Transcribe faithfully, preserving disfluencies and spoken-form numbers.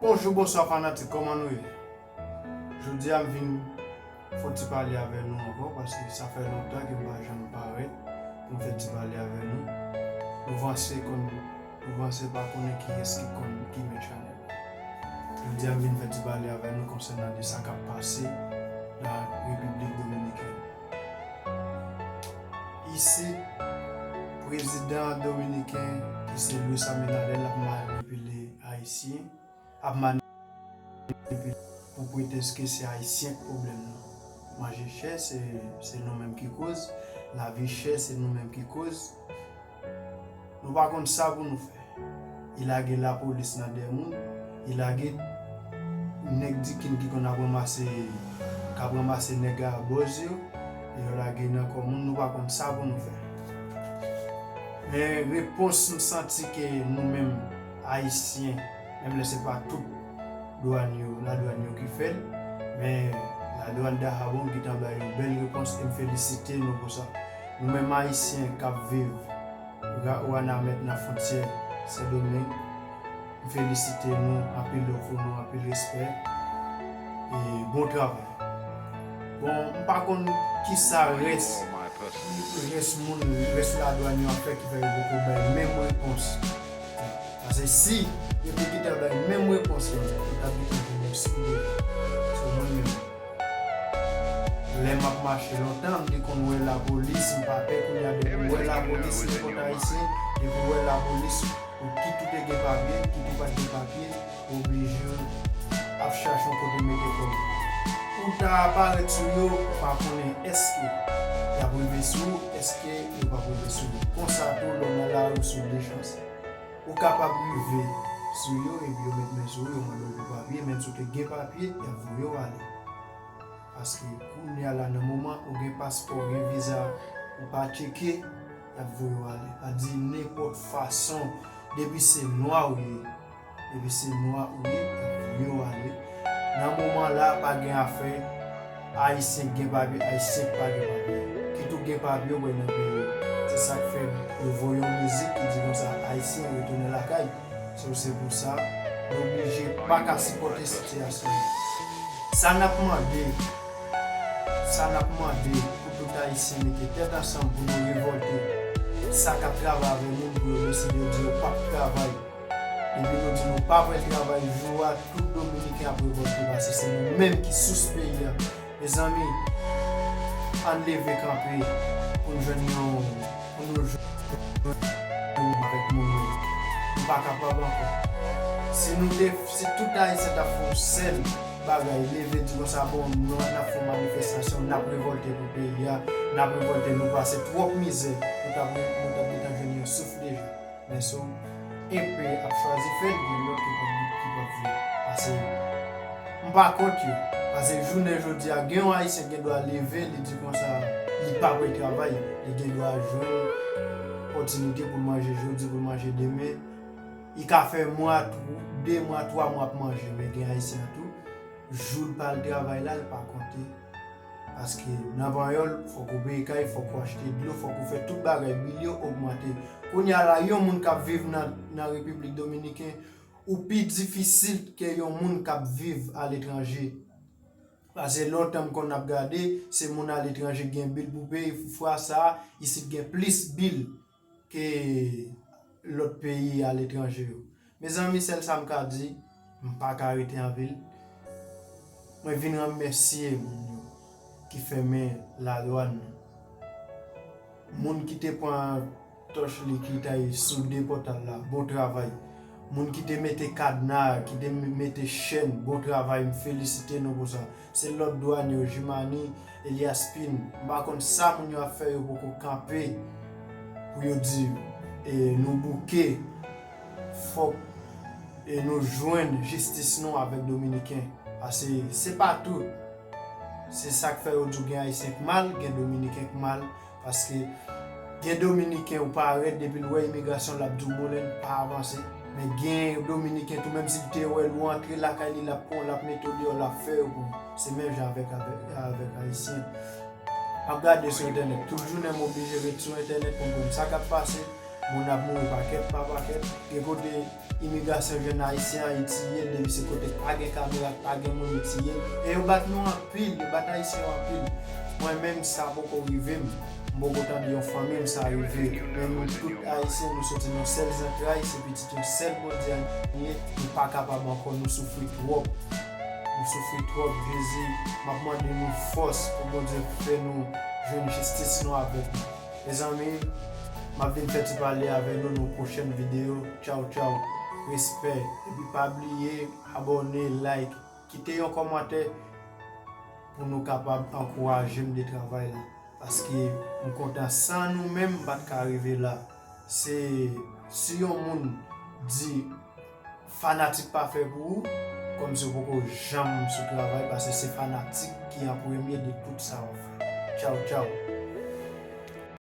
Bonjou, bonswa fanatik, kòman nou ye? Jodi a m vin fè yon ti pale avè nou ankò, paske sa fè lontan ke m pa janm parèt pou m fè ti pale avè nou. Nou vanse konn, nou vanse pa konnen kiyès ki konn ki men chanèl la. Jodi a m vin fè ti pale avè nou konsènan de sa k ap pase nan Repiblik Dominikèn. Isit, prezidan dominiken ki se Luis Abinader ap manipile Ayisyen, ap manipile pou pretèske se Ayisyen k pwoblèm nan. Manje chè, se, se nou menm ki koz. Lavi chè, se nou menm ki koz. Nou pa konn sa pou nou fè. Li lage lapolis nan dèyè moun. Li lage nèg dikin ki konn ap ranmase, k ap ranmase nèg a bòz yo. Yo lage nan kò moun, nou pa konn sa pou nou fè. Men repons m santi ke nou menm Ayisyen, menm lè se pa tout dwàn yo, ladwàn yo ki fè l, men ladwàn Dahabon gentan bay yon bèl repons e m felisite nou pou sa. Nou menm Ayisyen k ap viv Ra-, Wanament nan fwontyè Sendomeng, m felisite nou, anpil love pou nou, anpil respè e bon travay. Bon, m pa konn kisa rès, rès moun, rès ladwàn yo ap fè ki fè yo poko bay menm repons. Paske si yo te gentan bay menm repons lan, yo t ap gentan jwenn yon soulye. Se mwen menm. Lè m ap mache lontan, m te konn wè lapolis, m pa pè kounye a depi m wè lapolis, nenpòt Ayisyen, depi w wè lapolis, ou kit ou te gen papye, kit ou pa t gen papye, ou oblije ap chache yon kote mete kò w. Ou ta parèt sou yo, ou pa konnen èske y ap rive sou ou, èske yo p ap rive sou ou. Konsa tou, lè w nan lari, w sou de chans. Ou kapab rive sou yo, epi yo met men sou ou, yo mande w pou papye, menm si w te gen papye, y ap voye w ale. Paske kounye a la, nan moman ou gen paspò, ou gen viza, ou pa tcheke, y ap voye w ale. A di nenpòt fason, depi se nwa ou ye, depi se nwa ou ye, y ap voye w ale. Nan moman la, pa gen afè Ayisyen gen papye, Ayisyen k pa gen papye. Kit ou gen papye, ou wè nan peyi w. Se sa k fè yo voye yon mizik ki di konsa, Ayisyen retounen lakay. So, se pou sa, nou oblije pa ka sipòte sitiyasyon an. Sa n ap mande, sa n ap mande pou tout Ayisyen mete tèt ansanm pou nou revòlte. Sa k ap travay avè moun pou yo deside di yo p ap travay. Depi nou di nou pa pral travay, jou a tout Dominiken ap revòlte, paske se nou menm ki sous peyi a. Mezanmi, ann leve kanpe pou n jwenn yon, pou nou jwenn yon avèk moun yo. Nou pa kapab ankò. Si nou te, si tout Ayisyen t ap fè yon sèl bagay, leve di konsa, bon, nou, n ap fè yon manifestasyon, n ap revòlte pou peyi a, n ap revòlte, nou pase twòp mizè, nou t ap, nou t ap gentan jwenn yon souf deja. Men si w enpe ap chwazi fè l, gen lòt ki p ap, ki p ap vle. Pase m pa kont yo. Pase jounen jodi a, gen yon Ayisyen gen dwa leve, li di konsa, li pa vle travay, li gen dwa jwenn opòtinite pou l manje jodi, pou l manje demen. Li ka fè mwa, tw-, de mwa, twa mwa ap manje, men gen Ayisyen tou, jou l pa al travay la, l pa konte. Paske nan Panyòl, fòk ou peye kay, fòk ou achte dlo, fòk ou fè tout bagay, bil yo ogmante. Kounye a la, yon moun k ap viv nan, nan Repiblik Dominiken, ou pi difisil ke yon moun k ap viv aletranje. Paske lontan m konn ap gade, se moun aletranje gen bil pou peye, fwa sa a, isit gen plis bil ke lòt peyi aletranje yo. Mezanmi, sèl sa m ka di, m pa ka rete anpil. Mwen vin remèsye moun yo ki fèmen ladwàn nan. Moun ki te pran tòch li ki t al soude pòtal la, bon travay. Moun ki te mete kadna, ki te mete chèn, bon travay, m felisite nou pou sa. Se lòt dwanye yo, Jimani, Elias Pin, m pa konn sa moun yo ap fè, yo poko kanpe pou yo di, e, nou bouke, fòk, e, nou jwenn jistis nou avèk Dominiken. Pase se pa tout. Se sa k fè yo di w gen Ayisyen k mal, gen Dominiken k mal. Paske gen Dominiken ou parèt, depi l wè imigrasyon, l ap di w, "Molen, pa avanse." Men gen Dominiken tou, menm si l te wè l ou antre lakay li, l ap pran w, l ap mete w deyò, l ap fè yo pou w. Se menm jan avèk, avèk, avèk Ayisyen. M ap gade sou entènèt. Tout jounen m oblije ret sou entènèt pou m konn sa k ap pase. Moun ap mouri pakèt pa pakèt. Gen kote imigrasyon jwenn Ayisyen an, li tiye l, depi se kote k pa gen kamera, k pa gen moun, li tiye l. E yo bat nou anpil, yo bat Ayisyen yo anpil. Mwen menm, sa poko rive m. M poko tande yon fanmi m sa rive. Men nou tout Ayisyen, nou soti nan sèl zantray, se pitit yon sèl Bondye nou ye. Nou pa kapab ankò, nou soufri twòp. Nou soufri twòp, Jezi. M ap mande nou fòs pou Bondye fè nou jwenn jistis nou avèk nou. Mezanmi, m ap vin fè ti pale avè nou nan pwochèn videyo. Tchaw, tchaw. Respè. Epi pa bliye abòne, like, kite yon kòmantè pou nou kapab ankouraje m de travay la. Paske m kontan, san nou menm, m pa t ka rive la. Se si yon moun di fanatik pa fè pou ou, kòmsi w poko janm sou travay, paske se fanatik ki an premye de tout sa w ap fè. Tchaw, tchaw.